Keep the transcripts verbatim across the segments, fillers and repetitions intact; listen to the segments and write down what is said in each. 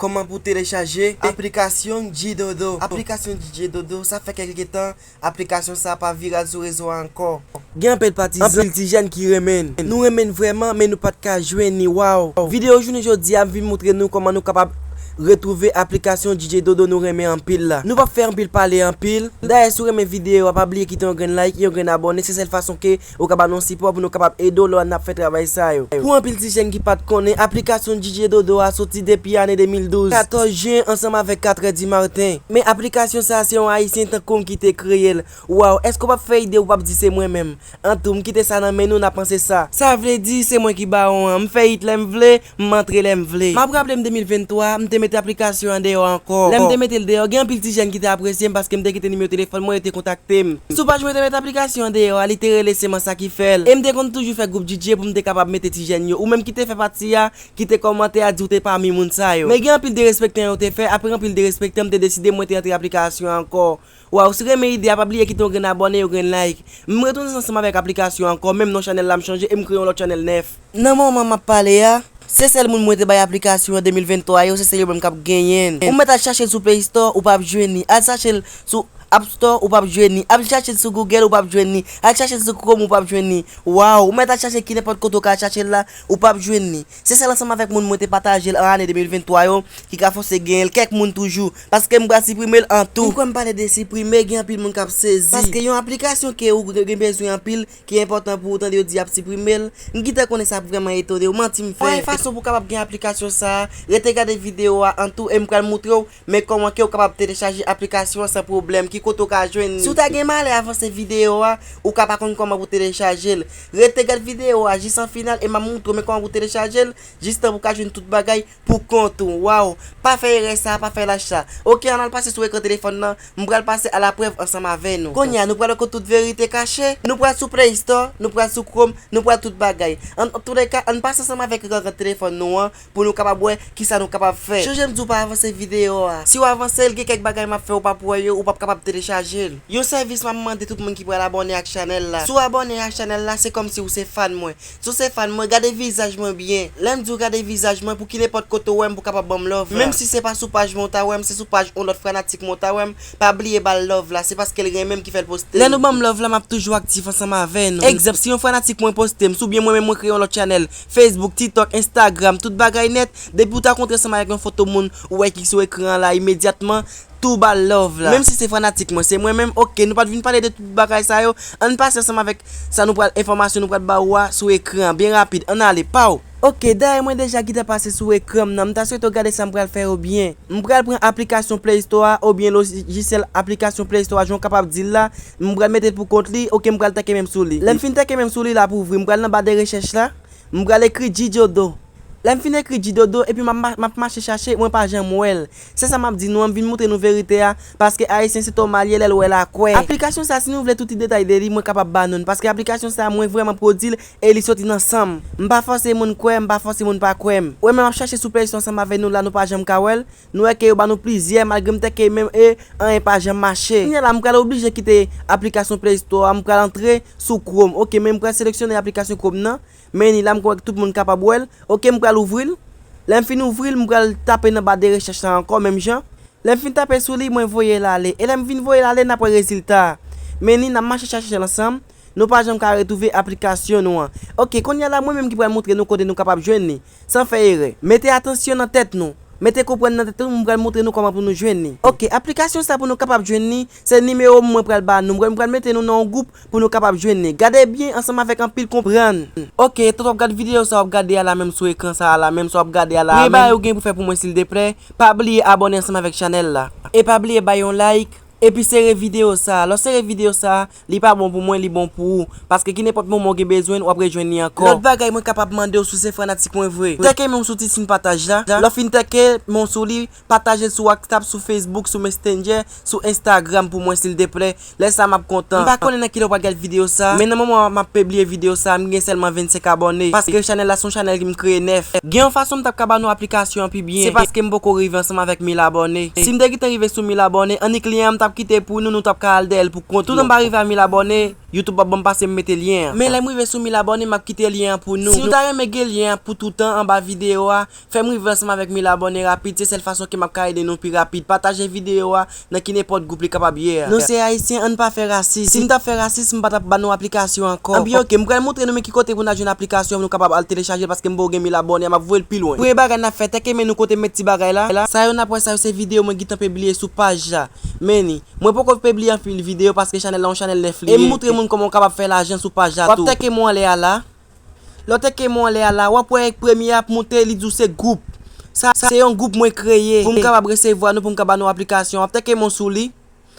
kòman pou telechaje aplikasyon G Dodo. Aplikasyon D J Dodo, sa fè kèlke tan aplikasyon sa pa viral sou rezo a ankò. Gen anpil patizan, anpil ti jèn ki renmen n. Nou renmen n vrèman, men nou pa t ka jwenn ni. Waw! Videyo jounen jodi a, m vin montre nou kòman nou kapab retwouve aplikasyon D J Dodo nou renmen anpil la. Nou p ap fè anpil pale anpil. Dayè, si w renmen videyo a, pa bliye kite yon grenn like, yon grenn abòne. Se sèl fason ke ou ka ba nou sipò pou nou kapab ede w lè n ap fè travay sa yo. Pou anpil ti jèn ki pa t konnen, aplikasyon D J Dodo a soti depi ane de mil douz, katòz jen, ansanm avèk katrè di maten. Men aplikasyon sa a, se yon Ayisyen tankou m ki te kreye l. Waw, èske w p ap fè ide, ou p ap di se mwen menm? Antou, m kite sa nan men nou, n a panse sa. Sa vle di, se mwen ki bawon an. M fè hit lè m vle, m antre lè m vle. M ap raple m de mil venntwa, m te mete aplikasyon an deyò ankò. Lè m te mete l deyò, gen anpil ti jèn ki te apresye m paske m te kite nimewo telefòn mwen, yo te kontakte m. Sou paj mwen te mete aplikasyon an deyò a, li te rele Se Man Sa Ki Fè L. E m te konn toujou fè gwoup D J pou m te kapab mete ti jèn yo. Ou menm ki te fè pati a, kite kòmantè a, di w te pami moun sa yo. Men gen anpil derespektan yo te fè, apre anpil derespektan, m te deside mwen te antre aplikasyon an ankò. Waw, si w renmen ide a, pa bliye kite yon grenn abòne, yon grenn like. M retounen ansanm avèk aplikasyon an ankò, menm non chanèl la m chanje e m kreye yon lòt chanèl nèf. Nan moman m ap pale a, se sèl moun mwen te bay aplikasyon an de mil venntwa yo, se sèl yo menm k ap genyen l. Ou mèt al chache l sou Play Store, ou p ap jwenn li. Al chache l sou App Store, ou p ap jwenn li. Al chache l sou Google, ou p ap jwenn li. Al chache l sou Chrome, ou p ap jwenn li. Waw, ou mèt al chache ki nenpòt kote ou ka chache l la, ou p ap jwenn li. Se sèl ansanm avèk moun mwen te pataje l an ane de mil venntwa yo, ki ka fòse genyen l kèk moun toujou. Paske m pral siprime l an tou. M kwè m pale de siprime, gen anpil moun k ap sezi. Paske yon aplikasyon ke ou gen bezwen anpil, ki enpòtan pou ou tande yo di y ap siprime l, m gentan konnen sa ap vrèman etone w, manti m fè. Yon fason pou w kapab gen aplikasyon sa a, rete gade videyo a an tou e m pral montre w men kòman ke w kapab telechaje aplikasyon an san pwoblèm, ki kote w ka jwenn li. Si w ta gen malè avanse videyo a, ou ka pa konn kòman pou telechaje l. Rete gad videyo a jis an final e m ap montre w men kòman pou telechaje l, jistan pou w ka jwenn tout bagay pou kont ou. Waw! Pa fè erè sa, pa fè lach sa. Oke, ann al pase sou ekran telefòn nan, m pral pase alaprèv ansanm avè nou. Kounye a, nou pral wè kote tout verite kache. Nou pral sou Play Store, nou pral sou Chrome, nou pral tout bagay. An, antoulèka, ann pase ansanm avèk ekran telefòn nou an pou nou kapab wè kisa nou kapab fè. Chonje m di w pa avanse videyo a. Si w avanse l, gen kèk bagay m ap fè ou p ap wè yo, ou p ap kapab telechaje l. Yon sèvis m ap mande tout moun ki pral abòne ak chanèl la. Si w abòne ak chanèl la, se kòmsi ou se fan mwen. Si w se fan mwen, gade vizaj mwen byen. Lè m di w gade vizaj mwen, pou ki nenpòt kote w wè m pou kapab ban m love la. Menm si se pa sou paj mwen w ta wè m, se sou paj yon lòt fanatik mwen w ta wè m, pa bliye ba l love la, se paske l renmen m ki fè l poste l. Lè nou ban m love la, m ap toujou aktif ansanm avè nou. Egzanp, si yon fanatik mwen poste m, oubyen mwen menm mwen kreye yon lòt chanèl, Facebook, TikTok, Instagram, tout bagay nèt, depi w ta kontre ansanm avèk yon foto moun ou wè ki sou ekran an la, imedyatman, tou ba l love la. Menm si se fanatik mwen, se mwen menm, oke, nou pa t vin pale de tout bagay sa yo. Ann pase ansanm avèk sa nou pral, enfòmasyon nou pral ba ou a sou ekran an, byen rapid. Ann ale, pa w. Oke, dayè mwen deja gentan pase sou ekran m nan. M ta swete w gade sa m pral fè yo byen. M pral pran aplikasyon Play Store a, oubyen lojisyèl aplikasyon Play Store a, jan w kapab di l la. M pral mete l pou kont li, oke, m pral tèke men m sou li. Lè m fin tèke men m sou li, l ap ouvri. M pral nan ba de rechèch la. M pral ekri G Dodo. Lè m fin ekri G Dodo, epi m ap ma-, m ap mache chache, mwen pa janm wè l. Se sa m ap di nou an, m vin montre nou verite a, paske Ayisyen se tòmal ye, lè l wè l a kwè. Aplikasyon sa, si nou vle tout ti detay de li, mwen kapab ba nou l, paske aplikasyon sa, mwen vrèman pwodui l, e li soti nan san m. M pa fòse moun kwè, m pa fòse moun pa kwè m. Ou wè, men m ap chache sou Play Store ansanm avè nou la, nou pa janm ka wè l. Nou wè ke yo ba nou plizyè, malgre m tèke men m e anyen pa janm mache. Kounye a la, m pral oblije kite aplikasyon Play Store a, m pral antre sou Chrome. Oke, men m pral seleksyone aplikasyon Chrome nan. Men ni la, m kwè tout moun kapab wè l. Oke, m pral ouvri l. Lè m fin ouvri l, m pral tape nan ba de rechèch la ankò, menm jan. Lè m fin tape sou li, mwen voye l ale. E lè m vin voye l ale, n ap wè rezilta a. Men ni, n ap mache chache l ansanm. Nou pa janm ka retwouve aplikasyon nou an. Oke, kounye a la, mwen menm ki pral montre nou kote nou kapab jwenn li, san fè erè. Mete atansyon nan tèt nou. Mete konprann nan tèt nou, m pral montre nou kòman pou nou jwenn li. Oke, aplikasyon sa pou nou kapab jwenn li, se nimewo m mwen pral ba nou. Mwen pral mete nou nan yon gwoup pou nou kapab jwenn li. Gade byen ansanm avèk anpil konprann. Oke, tout w ap gad videyo sa w ap gade a la menm sou ekran sa a la menm sa w ap gade a la menm. Premye bagay ou gen pou fè pou mwen sildeplè, pa bliye abòne ansanm avèk chanèl la. E pa bliye bay yon like. Epi sere videyo sa a. Lè w sere videyo sa a, li pa bon pou mwen, li bon pou ou. Paske ki nenpòt moman w gen bezwen l, w ap rejwenn li ankò. Lòt bagay mwen kapab mande w si w se fanatik mwen vre, tèke men w sou ti siy pataj la. Lè w fin tèke men w sou li, pataje l sou WhatsApp, sou Facebook, sou Messenger, sou Instagram pou mwen sildeplè. Lè sa a m ap kontan. M pa konnen nan kilè w pral gad videyo sa a, men nan moman m ap pibliye videyo sa a, m gen sèlman vennsenk abòne. Paske chanèl la se yon chanèl ki m kreye nèf. Gen yon fason m t ap ka ba nou aplikasyon an pi byen. Se paske m poko rive ansanm avèk mil abòne. Si m te gentan rive sou mil abòne, annik lyen an m t ap kite pou nou, nou t ap ka al dèyè l pou kont nou. Toutan m pa rive a mil abòne, YouTube ap ban m pase m mete lyen an. Men lè m rive sou mil abòne, m ap kite lyen an pou nou. Si nou ta renmen gen lyen an pou toutan anba videyo a, fè m rive ansanm avèk mil abòne rapid. Se sèl fason ke m ap ka ede nou pi rapid. Pataje videyo a nan ki nenpòt gwoup li kapab ye a. Nou se Ayisyen, ann pa fè rasis. Si m t ap fè rasis, m pa t ap ba nou aplikasyon ankò. Anben, oke, m pral montre nou men ki kote pou n al jwenn aplikasyon an, nou kapab al telechaje l paske m poko gen mil abòne, m ap voye l pi lwen. Premye bagay n ap fè, tèk men nou kote m met ti bagay la. Sa yo n ap wè, sa yo se videyo mwen gentan pibliye sou paj la. Men ni, mwen poko pibliye anpil videyo paske chanèl la yon chanèl nèf li ye. E m montre moun kòman w kapab fè lajan sou paj la tou. W ap tèk men anlè a la. Lè w tèk men anlè a la, w ap wè premye a ap monte, li di w se gwoup. Sa, se yon gwoup mwen kreye pou m kapab resevwa nou, pou m ka ba nou aplikasyon. W ap tèk men sou li.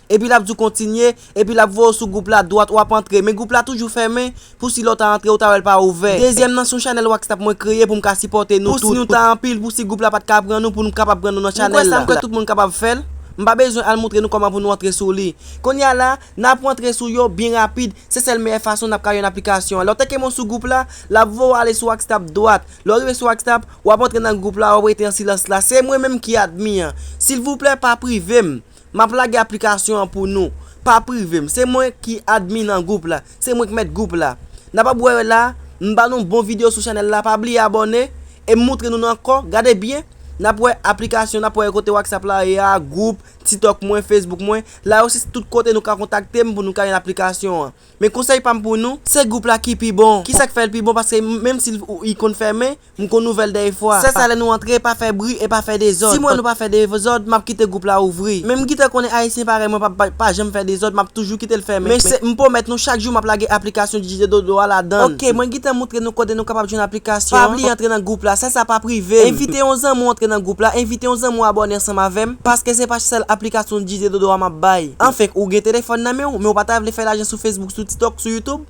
Epi l ap di w kontinye, epi l ap voye w sou gwoup la dwat, w ap antre. Men gwoup la toujou fèmen, pou si lè w ta antre, ou ta wè l pa ouvè. Dezyèm nan, se yon chanèl WhatsApp mwen kreye pou m ka sipòte nou tout. Pou si nou ta anpil, pou si gwoup la pa t ka pran nou, pou nou kapab pran nou nan chanèl la. Ou kwè sa m kwè tout moun kapab fè l? M pa bezwen al montre nou kòman pou nou antre sou li. Kounye a la, n ap rantre sou yo byen rapid. Se sèl meyè fason n ap ka jwenn aplikasyon an. Lè w tèk men sou gwoup la, l ap voye w ale sou WhatsApp dwat. Lè w rive sou WhatsApp, w ap antre nan gwoup la, w ap rete an silans la. Se mwen menm ki admin an. Silvouplè, pa prive m. M ap lage aplikasyon an pou nou. Pa prive m. Se mwen ki admin nan gwoup la. Se mwen ki mèt gwoup la. N ap ap wè la, m ba nou bon videyo sou chanèl la. Pa bliye abòne. E m montre nou ankò. Gade byen. N ap wè aplikasyon, n ap wè kote WhatsApp la ye a, gwoup, TikTok mwen, Facebook mwen. La yo se tout kote nou ka kontakte m pou nou ka jwenn aplikasyon an. Men konsèy pa m pou nou, se gwoup la ki pi bon. Kisa k fè l pi bon? Paske m, menm si l, ou, li konn fèmen, m konn ouvè l dèyè fwa. Sèl sa, lè nou antre, pa fè bri e pa fè dezòd. Si m wè nou pa fè dezòd, m ap kite gwoup la ouvri. Men m gentan konnen Ayisyen parèy mwen pa, pa, pa janm fè dezòd, m ap toujou kite l fèmen. Men se, m pwomèt nou, chak jou m ap lage aplikasyon D J Dodo a ladan l. Oke, mwen gentan montre nou kote nou kapab jwenn aplikasyon an. Pa bliye antre nan gwoup la, sèl sa pa prive m. Envite yon zanmi w antre nan gwoup la, envite yon zanmi w abòne ansanm avè m, paske se pa sèl aplikasyon D J Dodo a m ap bay. Anfen, ou gen telefòn nan men w, men w pa ta vle fè lajan sou Facebook, sou TikTok, sou YouTube?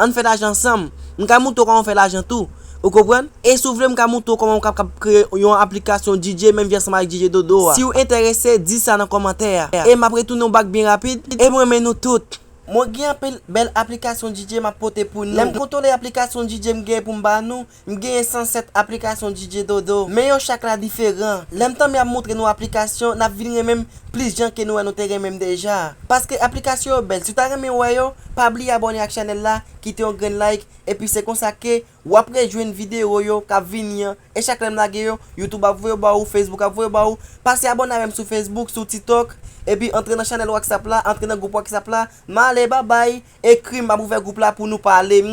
Ann fè lajan ansanm. M ka montre w kòman fè lajan tou. Ou konprann? E si w vle, m ka montre w kòman w kap, kap kreye yon aplikasyon D J menm jan ansanm avèk D J Dodo a. Si w enterese, di sa nan kòmantè a. E m ap retounen w back byen rapid. E m renmen nou tout. Mwen gen anpil bèl aplikasyon D J m ap pote pou nou. Lè m kontwole aplikasyon D J m gen pou m ba nou, m genyen san sèt aplikasyon D J Dodo. Men yo chak la diferan. Lè m tanmen ap montre nou aplikasyon, n ap vin renmen m plis jan ke nou wè nou te renmen m deja. Paske aplikasyon yo bèl. Si w ta renmen wè yo, pa bliye abòne ak chanèl la, kite yon grenn like, epi se konsa ke w ap rejwenn videyo yo k ap vini an. E chak lè m lage yo, YouTube ap voye yo ba ou, Facebook ap voye yo ba ou. Pase abòne avè m sou Facebook, sou TikTok, epi antre nan chanèl WhatsApp la, antre nan gwoup WhatsApp la. M ale, babay. Ekri m, m ap ouvè gwoup la pou nou pale.